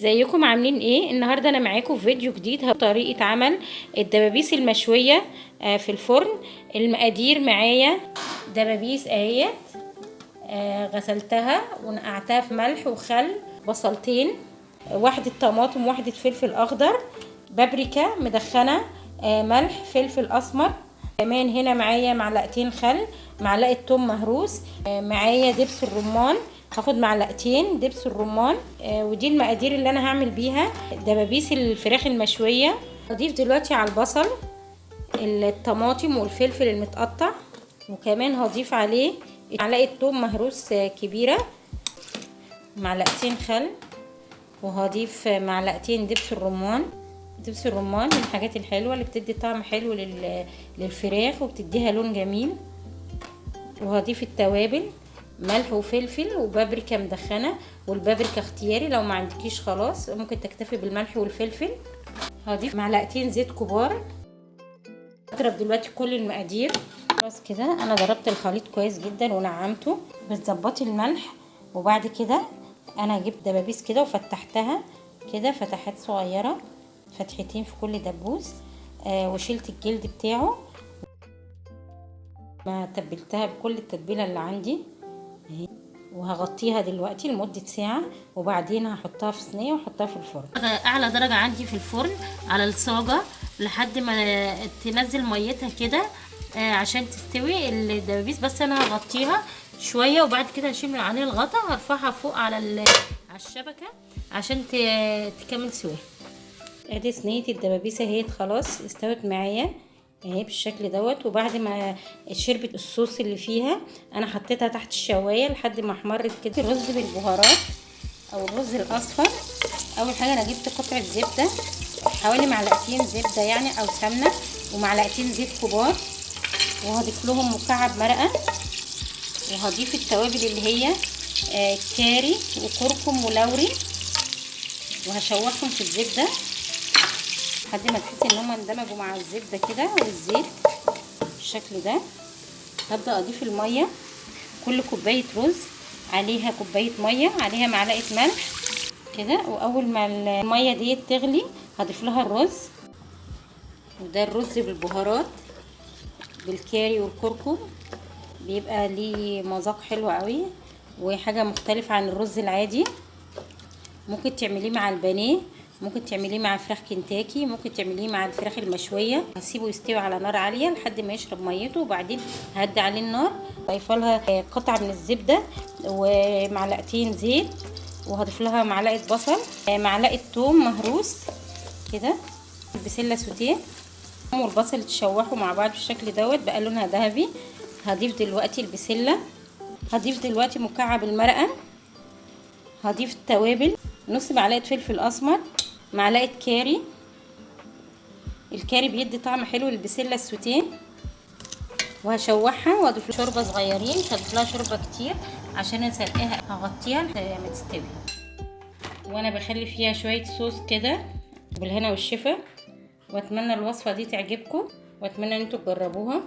ازيكم عاملين ايه؟ النهارده انا معاكم في فيديو جديد، طريقه عمل الدبابيس المشويه في الفرن. المقادير معايا دبابيس اهيت، غسلتها ونقعتها في ملح وخل، بصلتين، واحدة طماطم، واحدة فلفل اخضر، بابريكا مدخنه، ملح، فلفل اسمر. كمان هنا معايا معلقتين خل، معلقه توم مهروس، معايا دبس الرمان، هاخد معلقتين دبس الرمان. ودي المقادير اللي انا هعمل بيها دبابيس الفراخ المشويه. هضيف دلوقتي على البصل الطماطم والفلفل المتقطع، وكمان هضيف عليه معلقه توم مهروس كبيرة، معلقتين خل، وهضيف معلقتين دبس الرمان. دبس الرمان من الحاجات الحلوة اللي بتدي طعم حلو للفراخ وبتديها لون جميل. وهضيف التوابل، ملح وفلفل وبابريكا مدخنه، والبابريكا اختياري، لو ما عندكيش خلاص ممكن تكتفي بالملح والفلفل. هضيف معلقتين زيت كبار. اضرب دلوقتي كل المقادير. خلاص كده انا ضربت الخليط كويس جدا ونعمته. بتظبطي الملح، وبعد كده انا جبت دبابيس كده وفتحتها كده فتحات صغيرة، فتحتين في كل دبوس، وشلت الجلد بتاعه، ما تبلتها بكل التتبيله اللي عندي اهي، وهغطيها دلوقتي لمدة ساعة، وبعدين هحطها في صينية واحطها في الفرن. اعلى درجه عندي في الفرن على الصاجه لحد ما تنزل ميتها كده، عشان تستوي الدبابيس. بس انا هغطيها شوية وبعد كده هشيل من عليها الغطا، هرفعها فوق على الشبكة عشان تكمل سواها. ادي صينية الدبابيس اهي، خلاص استوت معايا اهي بالشكل دوت. وبعد ما شربت الصوص اللي فيها انا حطيتها تحت الشوايه لحد ما احمرت كده. الرز بالبهارات او الرز الاصفر، اول حاجة انا جبت قطعه زبدة، حوالي معلقتين زبدة يعني او سمنه، ومعلقتين زيت كبار، وهضيف لهم مكعب مرقه، وهضيف التوابل اللي هي كاري وكركم ولوري، وهشوحهم في الزبدة لحد ما تحسي ان هما اندمجوا مع الزبدة كده والزيت بالشكل ده. هبدا اضيف المية، كل كوباية رز عليها كوباية مية، عليها معلقه ملح كده. واول ما المية دي تغلي هضيف لها الرز، وده الرز بالبهارات بالكاري والكركم، بيبقى ليه مذاق حلو قوي وحاجه مختلفة عن الرز العادي. ممكن تعمليه مع البانيه، ممكن تعمليه مع فراخ كنتاكي، ممكن تعمليه مع الفراخ المشويه. هسيبه يستوي على نار عالية لحد ما يشرب ميته، وبعدين هدي عليه النار. ضايفه لها قطعه من الزبدة ومعلقتين زيت، وهضيف لها معلقه بصل، معلقه ثوم مهروس كده، بسلة سوتيه، والبصل يتشوحوا مع بعض بالشكل دوت بقى لونها ذهبي. هضيف دلوقتي البسله، هضيف دلوقتي مكعب المرقه، هضيف التوابل، نص معلقه فلفل اسمر، معلقه كاري. الكاري بيدي طعم حلو للبسله السوتيه. وهشوحها واضيف شوربة صغيرين، مش هضيف لها شوربة كتير عشان اسلقها، هغطيها ما تستوي. وانا بخلي فيها شوية صوص كده. بالهنا والشفا، واتمنى الوصفة دي تعجبكم، واتمنى ان انتوا تجربوها.